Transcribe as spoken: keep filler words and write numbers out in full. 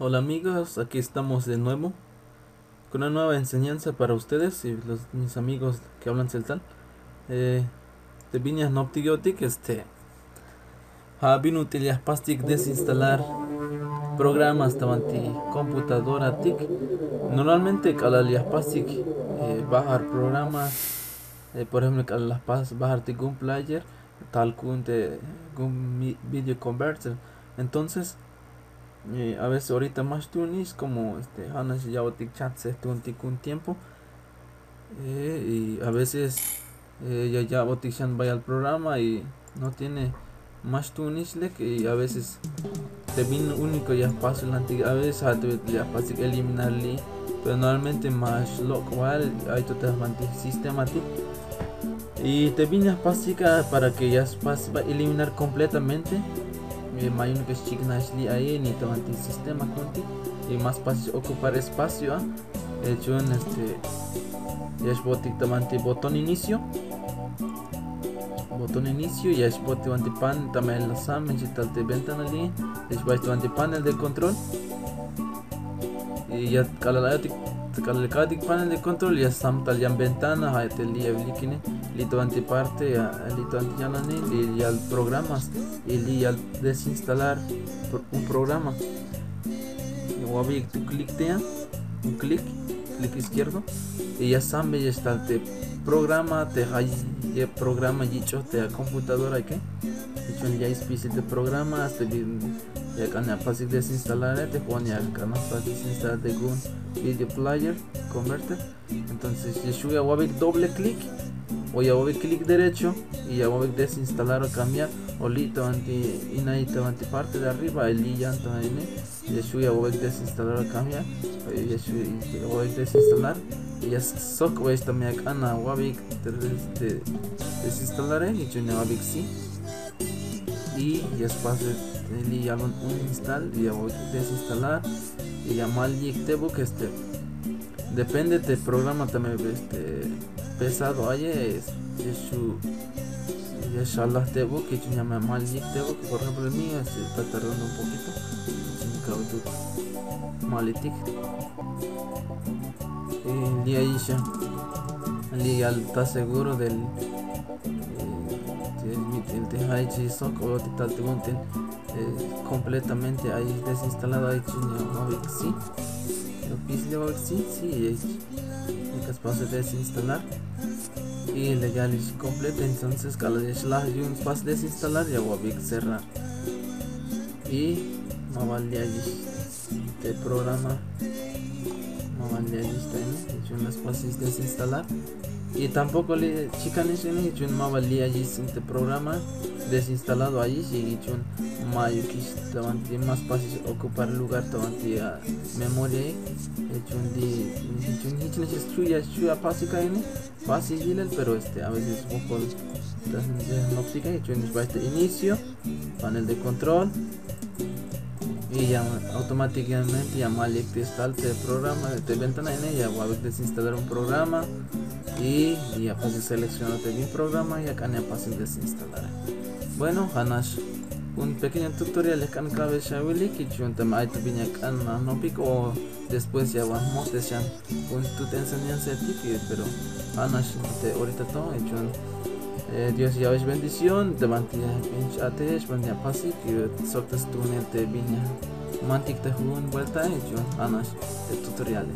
Hola amigos, aquí estamos de nuevo con una nueva enseñanza para ustedes y los, mis amigos que hablan tzeltal. Eh, te bin ya jnoptik yo'tik, este, ja' bin ut'il ya jpastik desinstalar programas ta banti computadoratik. Normalmente k'alal ya jpastik, eh, bajar programas, eh, por ejemplo, k'alal la jpas bajar te GOM Player, tal ku'un te GOM mi-, Video Converter. Entonces, eh, a veces ahorita ma xtuunix, como, este, ja' nax ya ya'botik chance tuuntik jun tiempo. Eh, y a veces, eh, ya ya'botik xan bayal programa y no tiene, ma xtuunix lek, y a veces te bin único ya jpas jlantik, a veces ja' te ya jpastik eliminar li'i, pero normalmente ma xlok' wal, ay to ta banti sistematik. Y te bin ya jpastik a para que ya spas ba eliminar completamente, eh, ma yu'un que xchiknaj xli'i aye ni ta banti sistema ku'untik, y ma spas ocupar espacio a. Eh, jich yu'un, este, ya xbootik ta banti botón inicio. Botón inicio, ya xbootik ta banti pan, tame la sam, jich tal te ventana li'i, ya xbootik ta banti panel de control. Y ya k'alal ayotik, k'alal ka'tik panel de control, ya sam tal yan ventana, ja' te li'i ya awilik ini, li'i ta banti parte, ya, li'i ta banti yanani, li'i yal programas, y li'i yal desinstalar pro-, un programa. Ya awa'beyik tu clic te ya, un clic, clic izquierdo, y ya sambeyex tal te programa, te jayeb programa yich'oj te a computadora que. Jich yu'un ya yich' spisil te programa, hasta bin ya ak'an ya apasik desinstalar, te jo'on ya ak'an ya apasik desinstalar te GOM Video Player Converter. Entonces ya xju' ya awa'beyik doble clic, o ya awa'beyik clic derecho, y ya awa'beyik desinstalar o cambiar, o li'i ta banti, inay ta banti parte de arriba, ay li'i yan ta ini, ya xju' ya awa'beyik desinstalar o cambiar, eh, ya xju' ya awa'beyik desinstalar, y ya sok, pues, tame ya ak'an awa'beyik te, te, desinstalar, eh, jich yu'un ya awa'beyik sí. Y ya spas, eh, li'i yalbon uninstall, y ya awa'beyik desinstalar, y ya ma li'ik tebuk, este, depende te programa tame, este, pesado aye, este, ya xju', ya xalaj tebuk, jich yu'un ya ma li'ik tebuk, por ejemplo, el mío, este, está tardando un poquito, jich yu'un ya ka'beyik ma li'tik. Eh, li'i ayix ya, li'i ya está seguro del, eh, te, te, te jayeb sok o te tal te bin ut'il, eh, completamente ay desinstalado, ay jich yu'un ya awa'beyik sí. Ya spisil awa'beyik sí, sí, ya, ya ka spas desinstalar. Y le ya li'ix completo, entonces k'alal ya xlaj yu'un spas desinstalar, ya awa'beyik cerrar. Y maba li'i ayix te programa, maba li'i ayix ta ini, jich yu'un la spas desinstalar. Y tampoco li'i chikanix ini, jich yu'un maba li'i ayix te programa desinstalado ayix, y jich yu'un ma'yukix ta banti, ma spasix ocupar lugar ta banti a memoria, y jich yu'un li'i, jich yu'un jich nax xju' ya, xju' ya apasik a ini. Fácil yilel, pero este, a veces wokol ta jnoptik a, jich yu'un ya xbay te inicio, panel de control, y ya automáticamente ya ma li'ik te stal te programa, te ventana ini, ya awa'beyik desinstalar un programa, y ya apasik seleccionar te bin programa, ya ak'an ya apasik desinstalar. Bueno, ja' nax un pequeño tutorial ya jk'an ka'bey xawilik, jich yu'un teme ay to bin ya ak'an anopik o después ya wan jmojtes xan jun tut enseñanzaetik, pero ja' nax te orita to, jich yu'un, eh, Dios ya ya'bex bendición ta banti ya bin x-a'tejex, banti ya apasik, y sok ta stuunel te bin ya jmantik ta jujun vuelta, jich yu'un ja' nax te tutoriale.